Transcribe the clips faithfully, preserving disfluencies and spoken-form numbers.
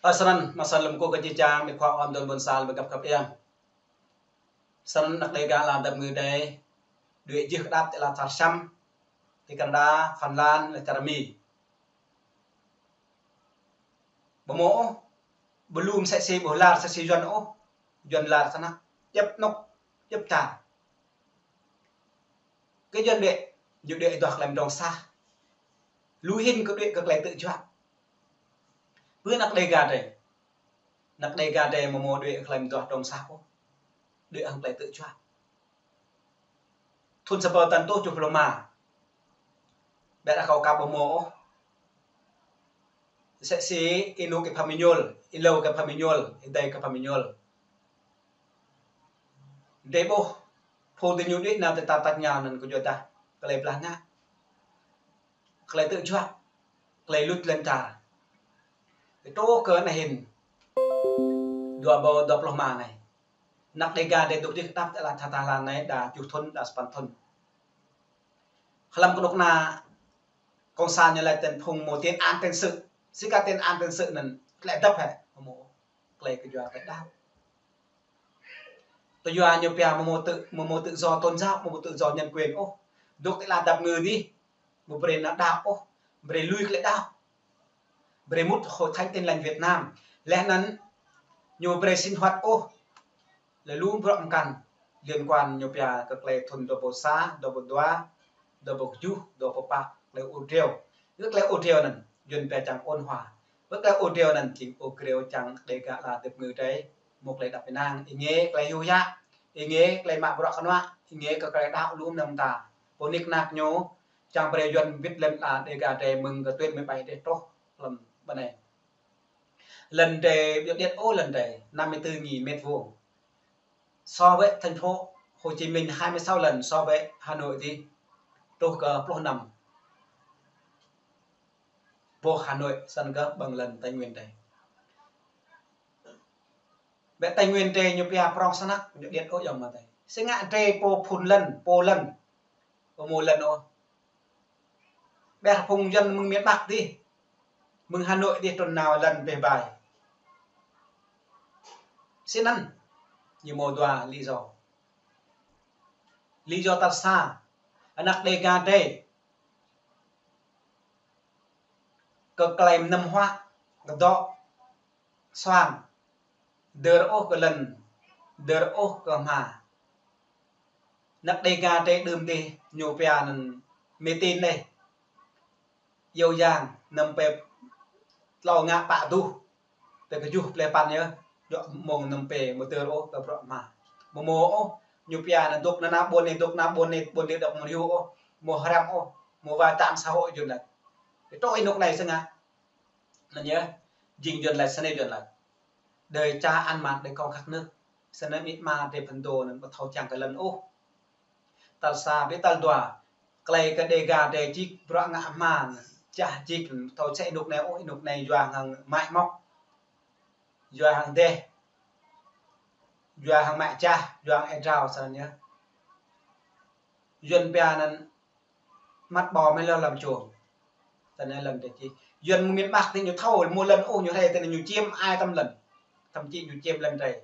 Tơ snăn, mă snăn lăm kơ kơ či čang, mĕt khua ôn dôn ƀôn sang, ƀing găp găp eng. Snăn anăk Dêga ala dăp ngư đei, đuĕ jih kơdăp ti ala čar Siăm, ti Canada, Phần Lan, lĕ čar Mi. Ƀu mơ̆ ôh, ƀu lŏm sĕ si ƀu lar sĕ si Yuăn ôh, Yuăn lar snăk, djăp anôk, djăp čar. Kơ Yuăn đuĕ, ñu đuĕ duah klei mdrŏng sah. Lu hĭn kơ đuĕ kơ klei tơ̆ juă. Pơ anăk Dêga drei. Anăk Dêga drei ƀu mơ̆ đuĕ klei mdrŏng sah ôh. Đuĕ hăng klei tơ̆ juă. Thŭn sa rơbâo tăn tuh čuh pluh ma. Ƀĕ đa kâo kăp ƀu mơ̆ ôh. Sĕ si ênuk kơ pha mơñul, êlâo kơ pha mơñul, êdei kơ pha mơñul. Drei ƀuh, phung ti ñu đuĕ nao ti ta tač ñao anăn kơ juă dah, klei blah ngă. Klei tơ̆ juă, klei luč lŏn čar. Truh kơ anai hĭn, dua rơbâo dua pluh ma anai. Anăk Dêga drei dôk jih kơdăp ti ala čar Thái Lan anai đa juh thŭn, đa sapăn thŭn. Hlăm kơnuk kơna Cộng sản ñu laĭ tên phung mơ̆ tiền án tiền sự. Si kơ tiền án tiền sự anăn, klei dăp hĕ, mơ̆ klei kơ yua klei đăo. Kơ yua ñu pia mơ̆ mơ̆ tự, mơ̆ mơ̆ tự do tôn giáo, mơ̆ mơ̆ tự do nhân quyền ôh. Dôk ti ala dăp ngư dih, ƀu brei nao đăo ôh, brei lui klei đăo. Brei mŭt Hội Thánh Tin Lành Việt Nam. Leh anăn ñu brei sinh hoạt ôh. Leh lu bruă mkăn liên quan ñu pia kơ klei thŭn dua rơbâo sa, dua rơbâo dua, dua rơbâo kjuh, dua rơbâo pă, klei ur driâo. Kơ klei ur driâo anăn, Yuăn pia čang ôn hòa. Kơ klei ur driâo anăn jing ur driâo čang Dêga ala dăp ngư drei, mơ̆ klei đăp ênang, êngiê klei hyu yă, êngiê klei mă bruă kơnuă, êngiê kơ klei đăo lu mơnơ̆ng mơta. Pô nik nak ñu, čang brei Yuăn wĭt lŏn ala Dêga drei mơ̆ng kơ tuyên mười bảy drei truh hlăm ƀơi anai. Lŏn drei ƀiă điêt ôh lŏn drei, năm mươi tư nghìn mét vuông. So với thành phố Hồ Chí Minh hai mươi sáu lần, so với Hà Nội thì truh kơ pluh năm. Boh Hà Nội snăn kơ ƀơ̆ng lŏn Tây Nguyên drei. Ƀĕ Tây Nguyên drei ñu pia prŏng snăk, ñu điêt ôh yơh mơ̆ tơi. Si ngă drei pô phŭn lŏn, pô lŏn. Pô mơ̆ lŏn ôh. Ƀĕ phung Yuăn mơ̆ng miền Bắc dih. Mơ̆ng Hà Nội dih trŭn nao lŏn beh bai. Snăn, ñu mơ̆ dua lý do. Lý do tal sa, anăk Dêga drei. Kơ klei mnăm huă, kơ dŏ, suang, dơr ôh kơ lŏn, dơr ôh kơ hma. Anăk Dêga drei đưm dih ñu pia anăn mê tín dih. Yâo yang, năm pê tlâo ngă pă duh. Pê kơ juh plei păn yơh, dŏ mơ̆ng năm pê mơ̆ dơr ôh kơ bruă hma. Mơ̆ mơ̆ ôh, ñu pia anăn dôk nao ƀôn anei, dôk nao ƀôn anei, ƀôn anei dŏ mơ̆ hyu ôh, mơ̆ hrăm ôh, mơ̆ wa tăm xã hội Yuăn lač. Kơ trŏ ênuk anai sơngă. Anăn yơh, jing Yuăn lač snei Yuăn lač. Đơi čar ăn mặn đơi kông khăk nước. Snăn mĭt ma drei phŭn dô anăn ƀu thâo čang kơ lŏn ôh. Tal sa, ƀĕ tal dua. Klei kơ Dêga drei jik bruă ngă hma, čah jik, thâo čeh ênuk anei ôh, ênuk anei yua hăng mă mŏk. Yua hăng deh. Yua hăng mă čah, yua hăng êdrao snăn yơh. Yuăn pia anăn măt ƀâo mă lŏ lăm čuông. Snăn lŏn drei jih. Yuăn mơ̆ng miền Bắc dih ñu thâo, mơ̆ lŏn ôh ñu hrei, snăn ñu chiếm ai tăm lŏn. Thậm chí ñu chiếm lŏn drei.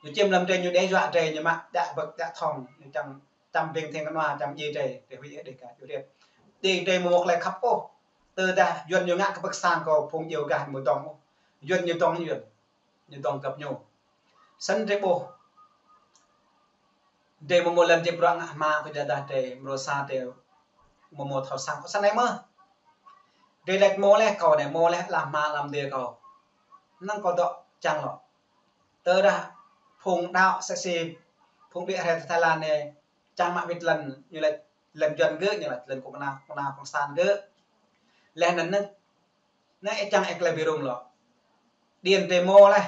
Ñu chiếm lŏn drei, ñu đe dọa drei, ñu mă djă bơ̆k djă thŏng, ñu čang čăm ƀing theng kơnua, čăm djiê drei, drei huĭ Dêga, djiê drei. Djiê drei mơ̆ mơ̆ klei khăp ôh. Tơdah Yuăn ñu ngă kơ pơ̆k sang kơ phung djiê gah mơ̆ dŏng ôh. Yuăn ñu dŏng Yuăn. Ñu dŏng găp ñu. Snăn drei ƀuh. Drei mơ̆ mơ̆ lŏn drei bruă ngă hma kơ jădah drei mrô sa drei mơ̆ mơ̆ thâo săng. Kơ snăn anei mơ̆. Drei lač mơ̆ leh kâo anei, mơ̆ leh ala hma ala mdê kâo. Năng kâo dŏ čang lŏ. Tơdah phung đăo sĕ si phung ƀiă hrei Thái Lan anei čang mă wĭt lŏn ñu lač lŏn Yuăn gơ̆, ñu lač lŏn kông kơna, kông kơna kông san gơ̆. Leh anăn năng Năng ih čang ih klei bi rŭng lŏ. Điện drei mơ̆ leh.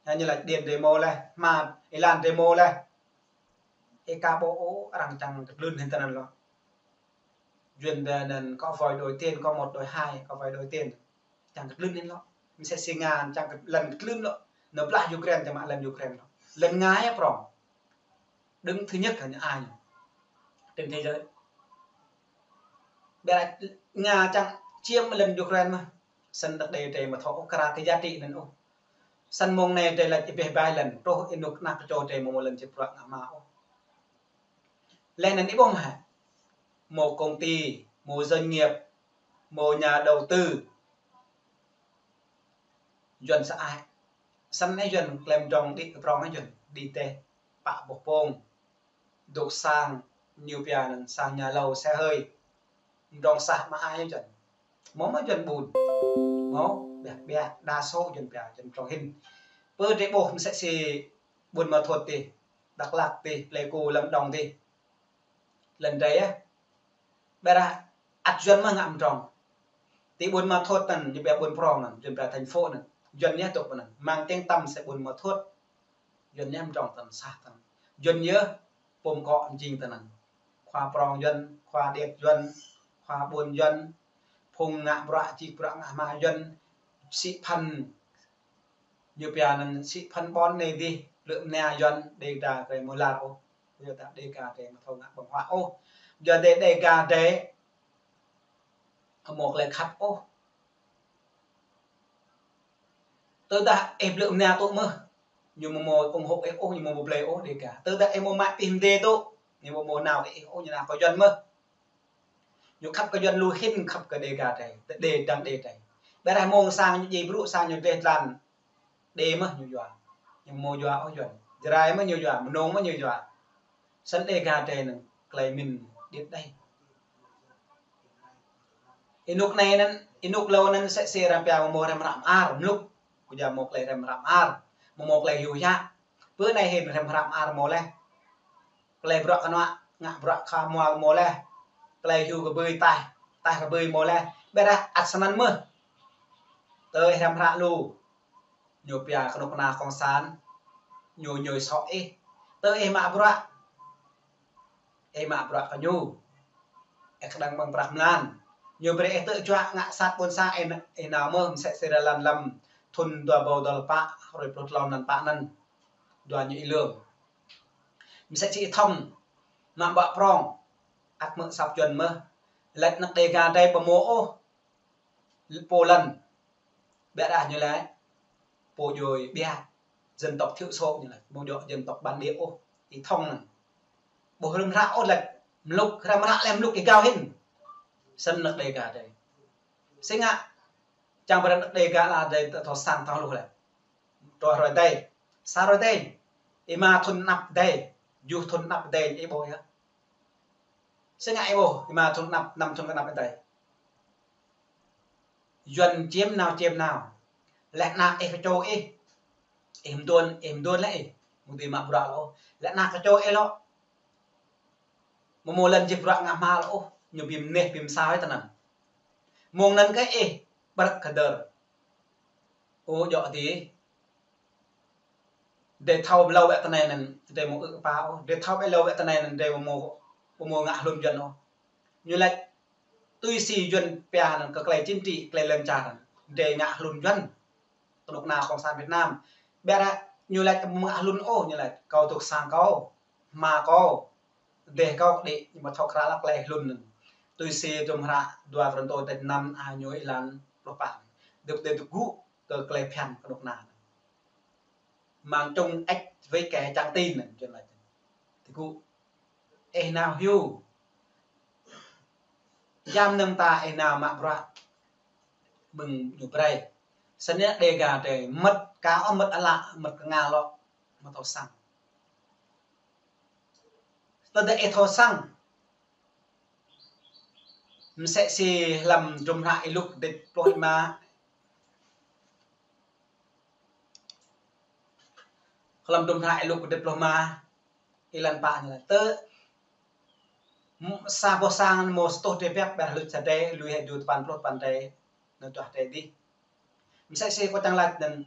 Ñu lač điện drei mơ̆ leh. Hma êlan drei mơ̆ leh. Ih ka ƀuh ôh arăng čang kơ tlưn hĭn tơ anăn lŏ. Yuăn pia anăn có vòi đòi tiền, có một đòi hai, có vòi đòi tiền. Čang kơ tlưn hĭn lŏ. Msĕ si Nga čang kơ lŏn kơ tlưn lŏ. Nao blah Ukraine čang mă lŏn Ukraine lŏ. Lŏn Nga yơh prŏng. Đứng thứ nhất hŏ ñu ai ñu. Trên thế giới. Ƀiădah Nga čang chiếm lŏn Ukraine mơ̆. Săn đah đe drei mă thâo ôh kra kơ giá trị anăn ôh. Săn mông anai drei lač ih bĕ bai lăn, truh ih nuk anak čô drei mơ̆ mâo lăn čih bruă ngă hma ôh. Leh anăn ih ƀuh mơ̆ hă? Mâo công ty, mâo doanh nghiệp, mâo nhà đầu tư. Yuăn sa ai. Săn anai Yuăn klem drŏng đĭ kơ prŏng anai Yuăn đĭ tĕh pă boh pông. Dôk sang ñu pia anăn sang nhà lầu xe hơi. Drŏng sah mă ai Yuăn. Mâo mơ̆ Yuăn ƀun. Mâo, ƀiă, ƀiă, đa số Yuăn pia, Yuăn drŏng hĭn. Pơ drei ƀuh msĕ si Buôn Ma Thuột tih, Dak Lak tih, Pleiku, Lâm Đồng tih. Lăn drei yơh. Ƀiădah ăt Yuăn mơh ngă mdrŏng. Ti Buôn Ma Thuột anăn, ñu pia ƀuôn prŏng anăn, Yuăn pia thành phố anăn. Yuăn yơh dôk pơ anăn. Mang tiếng tăm msĕ Buôn Ma Thuột. Yuăn yơh mdrŏng tăn sah tăn. Yuăn yơh pô mkŏ mjing tăn anăn. Khua prŏng Yuăn, khua điêt Yuăn, khua ƀuôn Yuăn, phung ngă bruă čih bruă ngă hma Yuăn, sĭ phăn ñu pia anăn sĭ phăn ƀôn anei dih, blư̆ mnia Yuăn, Đêga drei mâo lar ôh. Yua dah Đêga drei mâo thâo ngă ƀơ̆ng huă ôh. Yua dah Đêga drei mâo klei khăp ôh. Tơdah ih blư̆ mnia tŭ mơh, ñu mâo mâo ủng hộ ih ôh, ñu mâo mâo blei ôh Đêga. Tơdah ih mâo mă pih mdê tŭ, ñu mâo mâo nao kơ ih ôh, ñu nao kơ Yuăn mơh. Ñu khăp kơ Yuăn lu hĭn khăp kơ Đêga drei, Đê dang Đê drei. Ƀiădah mông sang ñu djai brŭ, sang ñu dleh dlan. Đê mơh ñu yua. Ñu mâo yua ôh Yuăn. Jrai mơh ñu yua, Mnông mơh ñu yua. Săn Đêga drei anăn klei mĭn điêt đei. Ênuk anei anăn, ênuk êlâo anăn msĕ si arăng pia mâo hrăm hră mơar, mluk. Kơ jua mâo klei hrăm hră mơar, mâo mâo klei hyu hia. Pơ anei hĭn hrăm hră mơar mâo leh. Klei bruă knuă, ngă bruă kha mual mâo leh. Klei hyu kbưi taih, taih kbưi mâo leh. Ƀiădah ăt snăn mơh. Tơ ih hrăm hră lu, ñu pia knŭk kna cộng sản, ñu ñui soh ih. Tơ ih mă bruă, ih mă bruă kơ ñu, ih kơđăng ƀơ̆ng prăk mlan. Ñu brei ih tơčuă ngă sat ƀuôn sang, ih, ih nao mơh msĕ si rơlan lăm thŭn dua êbâo dua pluh pă, hruê pluh tlâo mlan pă anăn, dua ñu êlưm. Msĕ si ih Thŏng, mă bruă prŏng, ăt hmư̆ asăp Yuăn mơh, lač anak Đêga drei ƀu mâo ôh pô lăn. Ƀiădah ñu lač pô djuê ƀiă, dân tộc thiểu số ñu lač, ƀu djŏ dân tộc bản địa ôh, ih Thŏng anăn. Ƀu hrăm hră ôh lač mluk, hrăm hră leh mluk êgao hĭn. Săn anak Đêga drei. Si ngă, čiăng brei anak Đêga ala drei thâo sang thâo hluh leh. Truh hruê adih, sa hruê adih, êma thŭn anăp adih, kjuh thŭn anăp adih, ih ƀuh yơh. Si ngă ih ƀuh, êma thŭn anăp, năm thŭn anăp adih. Yuăn čiêm nao, čiêm nao. Leh anăn ih kơ čô ih. Ih mduôn, ih mduôn leh ih. Mơ̆ng tui mă bruă lŏ. Leh anăn kơ čô ih lŏ. Mâo mâo lăn čih bruă ngă hma lŏ ôh. Ñu bi mneh, bi msao ih tơ anăn. Mông anăn kơ ih, ƀrơ̆k kơ dơr. Ơ, djŏ dih. Drei thâo ƀiă lâo wĕ tơ anei anăn, drei mâo ư̆ kơ pa ôh. Drei thâo ƀiă lâo wĕ tơ anei anăn, drei mâo, mâo ngă hlŭn Yuăn ôh. Ñu lač, tui si Yuăn pia anăn kơ klei chính trị, klei lăn čar anăn. Drei ngă hlŭn Yuăn. Knŭk kna cộng sản Việt Nam. Ƀiădah ñu lač mâo ngă hlŭn ôh, ñu lač, kâo dôk sang kâo, hma kâo, dêh kâo kơđi, ñu mâo thâo kral klei hlŭn anăn. Tui si hdruôm hră dua Kôrantô dêh năm, a ñu êlan pluh pă. Dôk dêh dôk gŭ kơ klei phiăn knŭk kna anăn. Mơ̆ng čung ĕč wĕ kơ čang tin anăn, Yuăn lač. Dôk gŭ. Ih nao hyu. Jam nơm ta ih nao mă bruă. Ƀơ̆ng ñu brei. Săn anei Đêga drei mâo ka ôh, mâo ala, mâo kơ ngă lŏ, mâo thâo sang. Tơdah ih thâo sang. Msĕ si hlăm hdruôm hră Y-Luk dêh pluh êma. Hlăm hdruôm hră Y-Luk dêh pluh êma, êlan pă ñu lač. Tơ, m-, sa boh sang mâo sa rơtuh drei biă, ƀiădah luč sa drei, lui hĕ dua tơpăn pluh tơpăn drei, nao tuah drei dih. Msĕ si kâo čiăng lač anăn,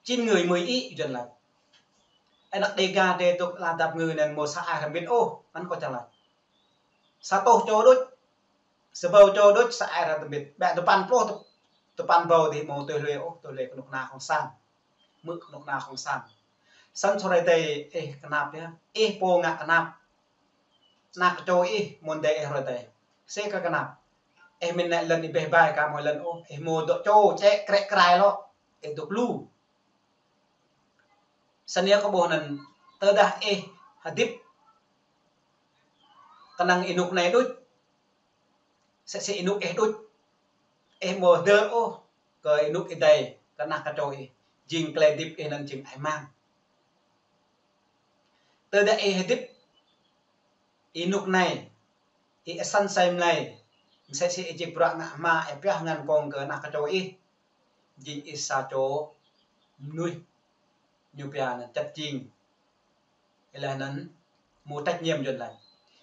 chín người mười ị Yuăn lač. Anak Đêga drei dôk ala dap kngư anăn mâo sa ai hrăm bĭt ôh, anăn kâo čiăng lač. Sa rơtuh čô đôč, sa êbâo čô đôč, sa ai hrăm bĭt. Ƀiădah tơpăn pluh, tơ-, tơpăn êbâo dih mâo tui hlue ôh, tui hlue knŭk kna cộng sản. Hmư̆ knŭk kna cộng sản. Săn hruê adih ih knap yơh. Ih pô ngă knap. Anak čô ih mơ̆ng adih ih hruê adih. Si kơ knap. Ih min nai lŏn ih beh bai ka mơi lŏn ôh, ih mô dŏ čô čĕ krĕ krai lŏ, ih dŏ lu. Snăn kơ ƀuh anăn, tơdah ih hơdip kơnang ênuk anai đuč, msĕ si ênuk ih đuč, ih mô dơr ôh kơ ênuk ih dai, kơ anak kơ čô ih, jing klei hơdip ih anăn jing ai mang. Tơdah ih hơdip ênuk anai, ih asăn asei mlei, msĕ si ih či bruă ngă hma, ih pioh ngăn kông kơ anak kơ čô ih, jing ih sa čô mnuih ñu pia anăn čăt jing. Ih lĕ anăn mô trách nhiệm yuăn lač.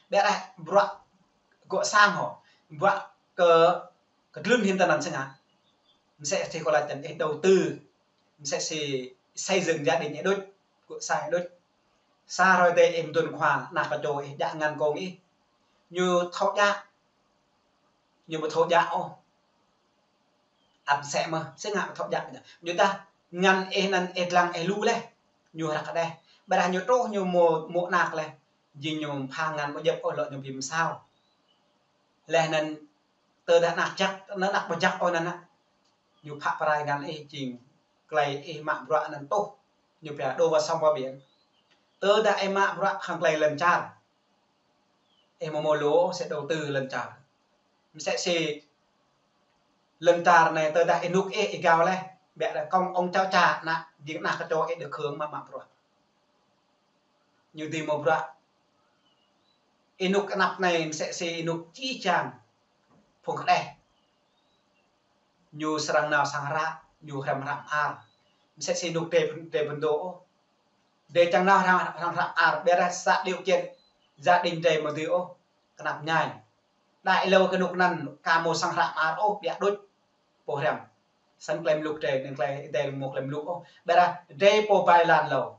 Ƀiădah bruă gŏ sang hŏ, bruă kơ, kơ dlưn hin tơnăn sơngă. Msĕ si kâo lač tăn ih đầu tư, msĕ si xây dựng gia đình ih đuč, gŏ sang ih đuč. Sa hrơi tê ih mdŭn khua, anak kơ čô ih djă ngăn kông ih. Ñu thâo djă, ñu ƀu thâo djă ôh. Ăt msĕ mơh, sơngă ƀu thâo djă. Ñu dah ngăn ih anăn ih dlăng ih lu leh, ñu răk đeh. Ƀiădah ñu truh ñu mô, mô anak leh, jing ñu pha ngăn ƀu djŏp ôh lŏ ñu bi msao. Leh anăn tơdah anak jăk, anăn anak ƀu jăk ôh anăn, ñu phă prai ngăn ih jing klei ih mă bruă anăn tuh, ñu pia đổ vào sông vào biển. Tơdah ih mă bruă hăng klei lŏn čar, ih mô mô lu ôh, msĕ đầu tư lŏn čar. Msĕ si lŏn čar anai tơdah ênuk ih, ih gao leh, ƀiădah kông ông cháu cha anăn, jing anak kơ čô ih được hưởng mă mă bruă. Ñu dưi mô bruă. Ênuk anăp anai msĕ si ênuk či čang phung kđeh. Ñu srăng nao sang hră, ñu hrăm hră mơar. Msĕ si ênuk drei, drei ƀu dŏ ôh. Drei čang nao hrăm, hrăm hră mơar, ƀiădah sa điều kiện gia đình drei mơ̆ dưi ôh, knap mñai. Đa êlâo kơ ênuk anăn ka mô sang hră mơar ôh, ƀiă đuč pô hrăm. Snăn klei mluk drei, anăn klei ih dai mô klei mluk ôh. Ƀiădah drei pô ƀai lan êlâo.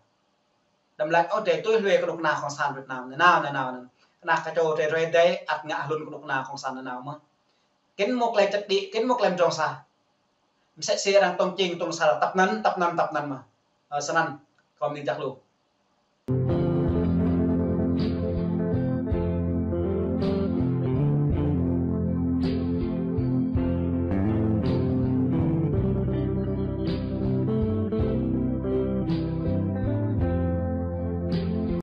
Đăm lač ôh drei tui hlue knŭk kna cộng sản Việt Nam nanao nanao anăn. Kna kơ čô drei ruai dai ăt ngă hlŭn knŭk kna cộng sản nanao mơh. Kĭn mô klei čăt đĭ, kĭn mô klei mdrŏng sa. Msĕ si arăng tông čing tông sal tăp anăn, tăp anăn, tăp anăn mơh. Ơ, snăn, kâo mni jak lu.